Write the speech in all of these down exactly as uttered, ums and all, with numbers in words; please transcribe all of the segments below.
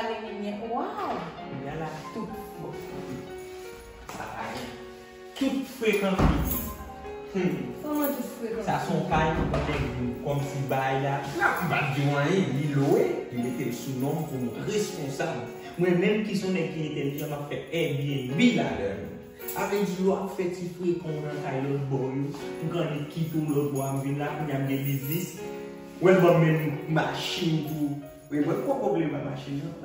Wow! Kounye a la, tout, bon, sa pa gen. Tout frekan fini. Hmm. Kòman tout frekan? Sa se yon kay pou nèg yo, kòmsi bagay la, la, m p ap di w anyen, li lwe, li mete l sou non m pou m responsab. Mwen menm ki se yon nèg ki entèlijan, m ap fè Airbnb ladan l. Sa vle di yo ap fè ti frekan nan kay lòt bò yo. M kanpe kite w lòt bò a, m vin la, kounye a m gen biznis. Ou wè l ban m menm machin tou. Wi, mwen poko vle bay machin nan.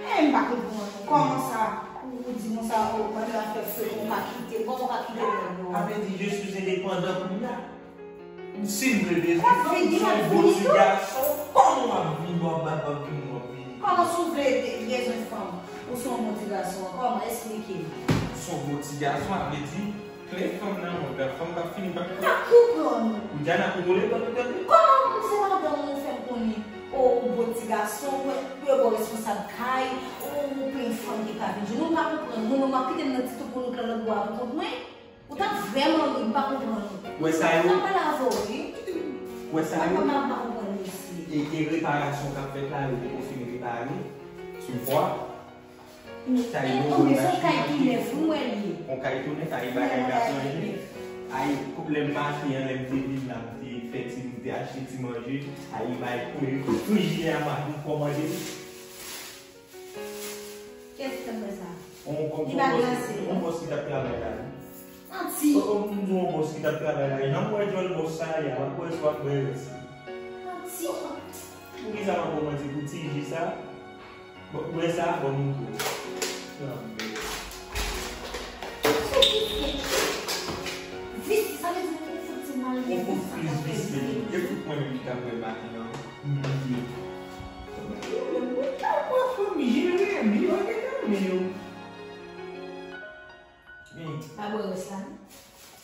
Eh, m pa konprann. Kòman sa? Ou, ou di konsa, oh, madan ap fè frekan, ou ka kite, kòman ou ka kite lòt bò a? Sa vle di, je suis indépendant kounye a. Si m vle bezwen fanm, m se yon bon ti gason, kòman w ap vini, w ap bat bòt pou mwen, w ap vini? Kòman si w vle bezwen fanm, ou se yon bon ti gason, kòman? Esplike m. M se yon bon ti gason, sa vle di, plen fanm nan mwen, fanm pa fini, pa fini. M pa konprann ou. Ou di a n ap woule, tande, tande. Kòman moun se madanm ou fè m konnen, o, ou bon ti gason, ou, ou, ou responsab kay, ou, ou plen fanm ki ka vin jwenn ou, m pa konprann. Moun nan, m ap kite m nan ti toupoulouk lan lòt bò a pou kont mwen. Ou ta vrèman ri, m pa konprann ou. Wè sa yo? M ta pale avè w, wi. Wè sa yo? M pa, m pa konprann mesye. E, e reparasyon k ap fèt la, yo poko fin repare sou fwa. Sa yo, e, bon, men se yon kay tou nèf, wi, m wè l ye. Yon kay tou nèf, ay bagay ka chanje. Ay, lè m pati an, lè m te vin la, m te fè ti, m te achte ti manje. Ay, bay, frijidè a, m ap kòmande. Kiyès ki t ap fè sa? Li pa glase, non? Yon bòs ki t ap travay la, non? Manti! O, o, m di yon bòs ki t ap travay la, jan m wè djòl bòs sa ye a, w ap wè si w ap bwè rès li. Manti! Poukisa m ap ba w manti pou ti ji sa? Bon, bwè sa, bon, m tou. Visye, sa vle di ou fout ti mal. Ou fout plis visye. E fout mwen menm ki t ap bwè maten an. M bliye. Mwen ta pran fanm jere, m yo gen nan men yo. Pa bwè rès la, non.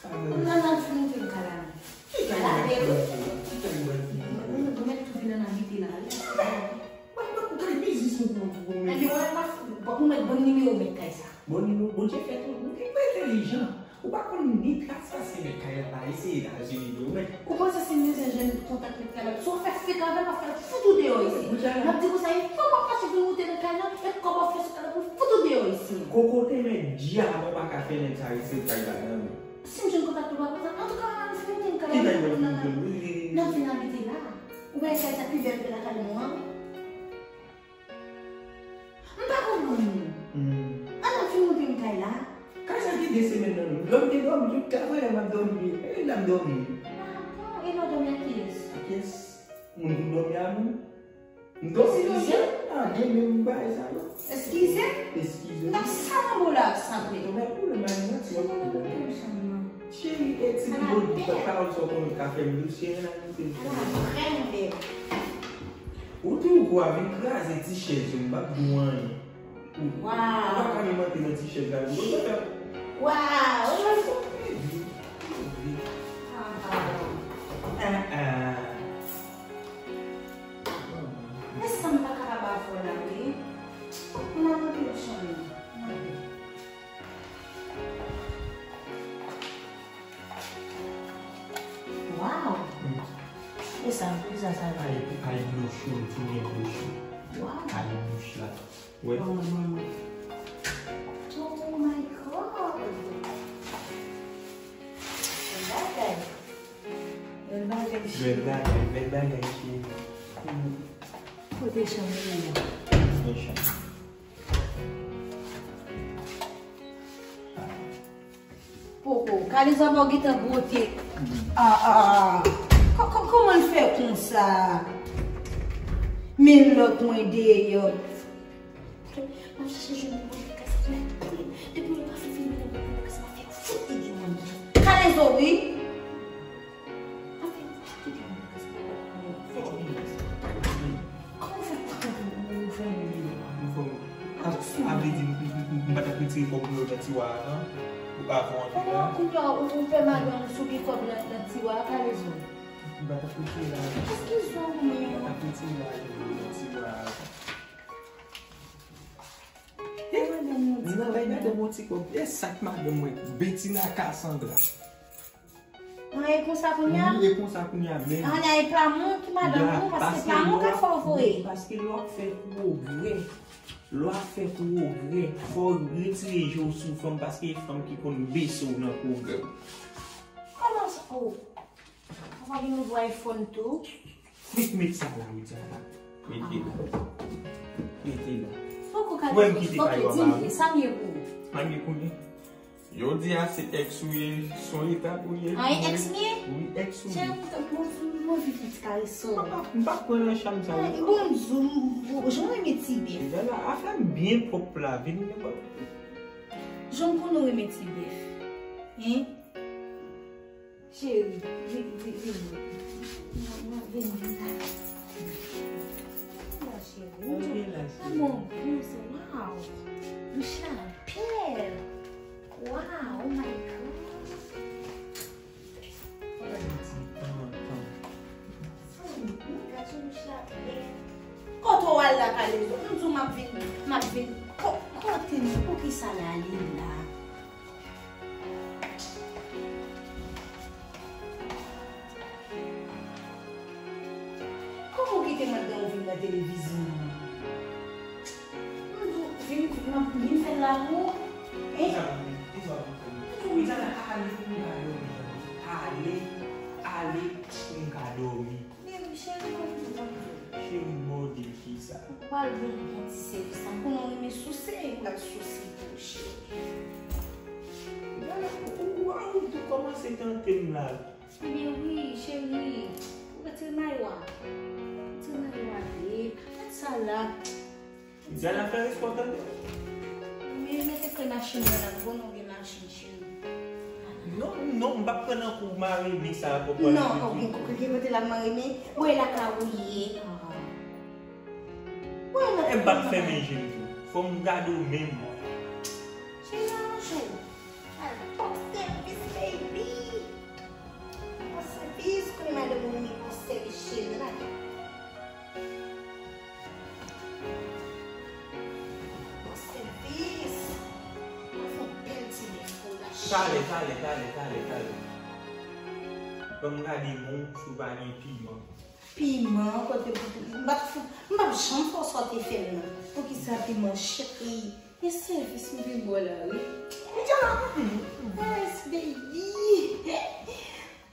Kounye a n ap fin moute l kay la, non. Ki kay n ap fin moute? Ki kay n ap fin moute? Ou mèt tou vin ann abite la, wi. Mwen, mwen, ou gade biznis mwen pou, pou, pou mwen. Epi, wè, m ap, ou mèt ban m nimewo mèt kay sa. Bon, nimewo, Bondye fè tout, ou gen pou entèlijan. Ou pa konn ni tras pase mèt kay la, pa eseye Etazini, non, men. Ou panse si m bezwen jwenn kontak mèt kay la, si w fè fek avè l, m ap fè l fout ou deyò isit. M ap di konsa, e fò w pa fache vin moute nan kay la, e kòman w fè sou kay la pou l fout ou deyò isit. Kokote men dyab, ou pa ka fè nèg sa rete kay la, non. Si m jwenn kontak li, w pa konn sa. Antouka, m ap fin moute nan kay la. Ki bagay w ap fin moute? N ap vin abite la. Ou wè kay sa pi bèl ke lakay nou an? M pa konprann nou. Hmm. An n ap fin moute m kay la. Kay sa gen de semèn nan menm. Lè m te dòmi, tout travay la m ap dòmi. E la m dòmi. Ah bon? E lè w dòmi ak kiyès? Ak kiyès? Moun pou dòmi a moun. M dòmi nan kay la, gen menm bagay sa yo. Eskize? Eskize. M t ap sa nan bo la ak sa kwit. Ou pa pwoblèm, pa gen manti, w ap pwoblèm. Cheri, e ti pawòl sa w konnen ka fè m dous, cheri, nan moute m kay la. Ala vrè move. Ou tou gwo a vin kraze ti chèz yo, m p ap di w anyen. Ou pa ka menm antre nan ti chèz la, ou pa ka. Waw! Ou pa ka. Ah, ah. Men sa m pa kapab avè w la, wi. Mwen ap antre nan chanm nan. Waw! Hmm. E sa, poukisa sa la? Ay, ay dlo cho, m tounen dlo cho. Waw! Ay dlo cho. Wi. Ban mwen, ban mwen. Oh my God! Bèl bagay. Bèl bagay, cheri. Bèl bagay, bèl bagay, cheri. Hmm. Kote chanm nan? Kote chanm? Poko. Kalezo ap ba w gentan bwote. Ah, ah. Kò-, kò-, kòman l fè konsa? Men lòt mwen deyò. M ap chache jwenn moun nan kay sa, m ap kouri. Depi yo pa fin vin nan kay sa, m ap fè fout li di mwen. Kalezo, wi. Kòman w fè konprann ou fè moun yo? Sa vle di m, m, m, m pa t ap retire kòb mwen yo nan tiwa a, non? Ou pa fè antre la? Kòman kounye a ou, ou fè madanm ou sou gen kòb nan, nan tiwa a, Kalezo? M pa t ap retire la. Eskize w, men. M pa t ap retire la, nan tiwa a. Madanm yon ti kòb. Nan bay madanm yon ti kòb. E sa k madanm mwen, Betina Cassandra. An, e konsa kounye a? Wi, e konsa kounye a, men. An, e pa moun ki madanm ou, paske pa moun ka fè w voye. Paske lè w ap fè pwogrè, Lè w ap fè pwogrè, fò w retire je w sou fanm, paske e fanm ki konn bese w nan pwogrè w. Kòman sa? Oh. Papa gen nouvo iPhone tou. Met, met sa la, Widiana. Mete la. Mete la. Poko ka. Wè m kite kay ou a mari. Sa m ye pou ou? Sa m ye pou li? Yo di a se ex ou ye, se yon eta pou ye. Ah, e ex m ye? Wi, ex ou ye. Cheri, mwen, mwen, mwen, mwen vin fè ti karese w. M pa, m pa pran nan cham sa yo. Bon, m di w, jan w renmen ti bèf. Widiana, afè m byen pwòp la, vin nenpòt. Jan m konnen w renmen ti bèf. Hein? Cheri, vin, vin, vin. Vin, vin la. Vin la, cheri. Vin la, cheri. Kòman w byen, se, wow. Yon chapèl. Wow, oh my God. Fò n al di tan, tan. Gad yon chapèl. Kote w al la, Kalezo? M di w m ap vin, m ap vin. Ko-, kote m? Poukisa l ale la? Kòman w kite madanm ou vin nan televizyon an? M di w, vin, vin, vin fè l la pou ou. Hein? Kisa w ap fè? Kisa w ap fè? Ou di ale pou m ka dòmi. Ale, ale pou m ka dòmi. Men cheri, mwen di w. Cheri, mòde kisa? Ou pral ban m bon ti sèvis la. M konnen w renmen souse, m pral souse pou ou, cheri. Gade, ou, ou, ou, ou tou kòmanse tante m la. Ebyen wi, cheri. Ou retire mayo a. Retire mayo a vit. Mete sa la. Di a la fè respè w tande. Wi, mete kle machin nan la. M konnen w gen machin, cheri. Non, non, m p ap pran nan kou mare men sa a poko. Non, gen kote l ap mare men. Bon, e lakay ou ye. Bon, e lakay ou ye. E m p ap fèmen je m tou. Fò m gade w menm. Cheri, aranje w. Al, bon sèvis, baby. Bon sèvis, konnen madanm ou renmen bon sèvis, cheri, lage. Bon sèvis. Mwen fè yon bèl ti bèf pou w la, cheri. Talè, talè, talè, talè, talè. Ban m gade men w si w pa gen piman. Piman, kote, m p ap, m p ap janm fè w sa w te fè m nan. Poukisa piman, cheri? E sèvis m vin ba w la, wi. Yes, baby.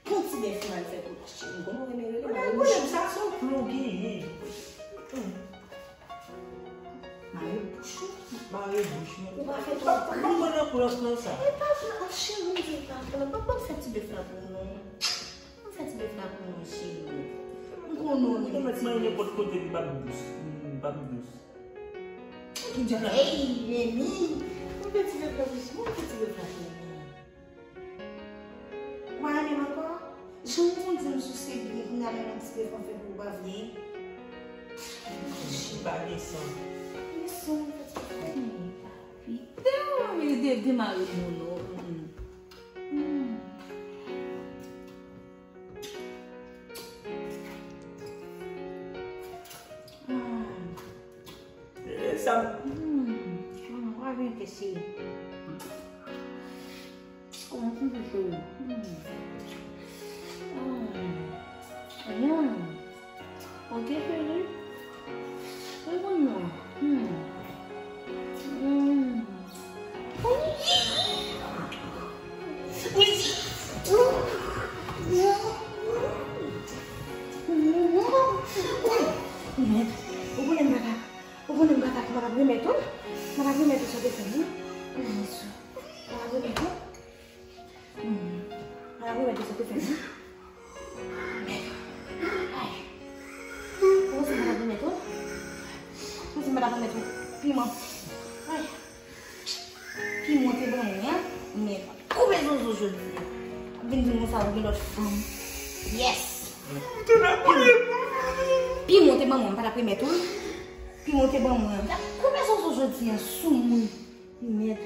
Bon ti bèf m al fè pou ou, cheri. M konnen w renmen rele m. Mare bouch ou. Mare bouch ou. Mare bouch mwen. Ou pa fè twòp bri. Ou pa pran nan pran sa. E pa pran, cheri, m di w pa pran. Pa, pa fè ti bèf la pou ou, non. M fè ti bèf la pou ou, cheri. M konnen w renmen ti bèf. Mwen manje nenpòt kote, m p ap dous. M p ap dous. Hey, Mimi! Mwen fè ti bèf la pou ou, mwen fè ti bèf la pou ou. Ou pa renmen m ankò? Jan w konn di m souse byen, kounye a menm yon ti bèf mwen fè pou ou, pa vle? Ou pa gen san. Gen san, mwen fè ti bèf la pou ou. Papi, de, de, demare moun, non. Hmm. Hmm. Hmm. E sa. Hmm. Hmm. Wa vin ke si. Kòman ti cheri? Hmm. Hmm. Hmm. Ok, cheri. Reponn mwen. Hmm. Hmm. Ou konnen m pa ta, ou konnen m pa ta, m pa ta remèt ou, m pa ta remèt ou sa w te fè m, wi. M pa ta remèt ou. Hmm. Mwen ap remèt ou sa te fè m. Ay. Ou panse mwen ap remèt ou? Ou panse mwen ap remèt ou? Piman. Ay. Piman te ban mwen an. Men koupe zozo jodi a. Ap vin di m konsa ou gen lòt fanm. Yes. Piman te ban mwen, m pa t ap remèt ou. Piman te ban mwen. Koupe zozo jodi a, soumoun. Mèd.